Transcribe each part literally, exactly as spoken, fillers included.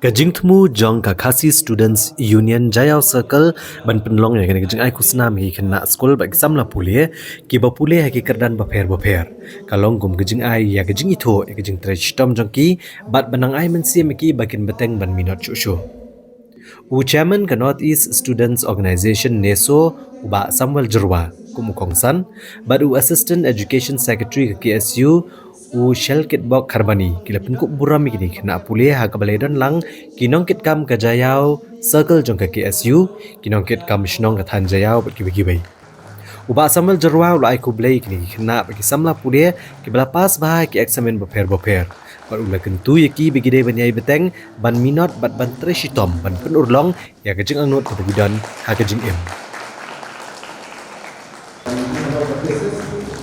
Ka jingthmu jong ka Khasi Students Union Jaiaw Circle ban pynlong ïa kane ka jingai khusnam ïa ki khynnah skul bad ki samla pule kiba pule ha ki kyrdan bapher bapher ka long kum ka jingai ïa ka jingithuh ïa ka jingtrei shitom jong ki bad ban nang ai mynsiem ïa ki ba kin bteng ban minot shuh shuh. U chairman ka North East Students Organisation, NESO, u Bah Samuel Jyrwa kum u kongsan bad u Assistant Education Secretary ka KSU, u Shelkitbok Kharbani, ki la pynkup burom ïa kine ki khynnah pule ha kaba la ïadon lang ki nongkitkam ka Jaiaw Circle jong ka KSU, ki nongkitkam shnong ka thaiñ Jaiaw bad kiwei kiwei. U Bah Samuel Jyrwa u la ai khublei ïa kine ki khynnah bad ki samla pule kiba la pass bha ha ki eksamin bapher bapher bad u la kyntu ïa ki ba ki dei ban ïai bteng ban minot bad ban trei shitom ban pynurlong ïa ka jingangnud kaba ki don ha ka jingim.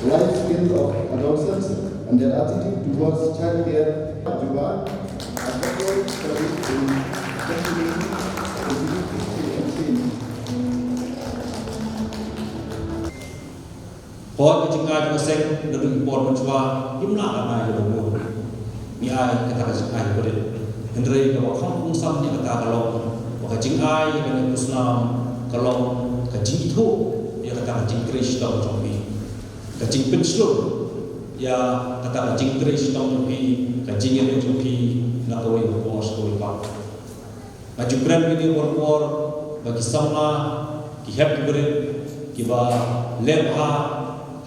Life skills of adolescents and their attitude towards childcare. Hooid, ka jingkha jong ka seng naduh ki por mynshuwa ngim lah ban ai ïa ka bor. Ngi ai kata ka jingai barit. Hynrei kaba kham kongsan ïa kata ka long ba ka jingai ïa kane ka khusnam ka long ka jingithuh ïa kata ka jingtrei shitom jong phi, ka jingpynshlur ïa kata ka jingtrei shitom jong phi, ka jingïaleh jong phi na kawei ka por sha kawei pat. Nga ju kren ïa kane por por ba ki samla, ki hep ki barit kiba leh bha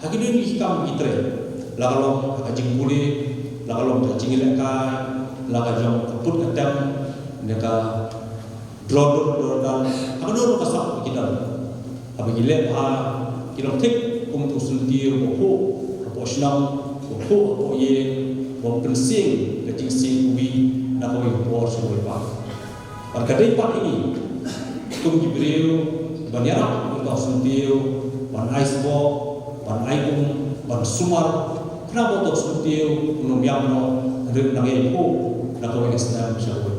ha kine ki kam ki trei, la ka long ha ka jingpule, la ka long ha ka jinglehkai, la ka long ka put ka tem, ne ka draw dur draw dan, ha kano kano ka sap ba ki don. Haba ki leh bha ki long thik kum uto u syntiew ba phuh hapoh shnong, ba phuh hapoh ïing, ba pynsing ka jingsing uwei na kawei ka por sha kawei pat. Bad ka dei pat ïa ngi kum ki briew ban ïarap ïa uto u syntiew, ban ai sboh, ban ai um, ban sumar, khnang ba uto u syntiew un ym ïap noh, hynrei un nang ïai phuh na kawei ka snem sha kawei.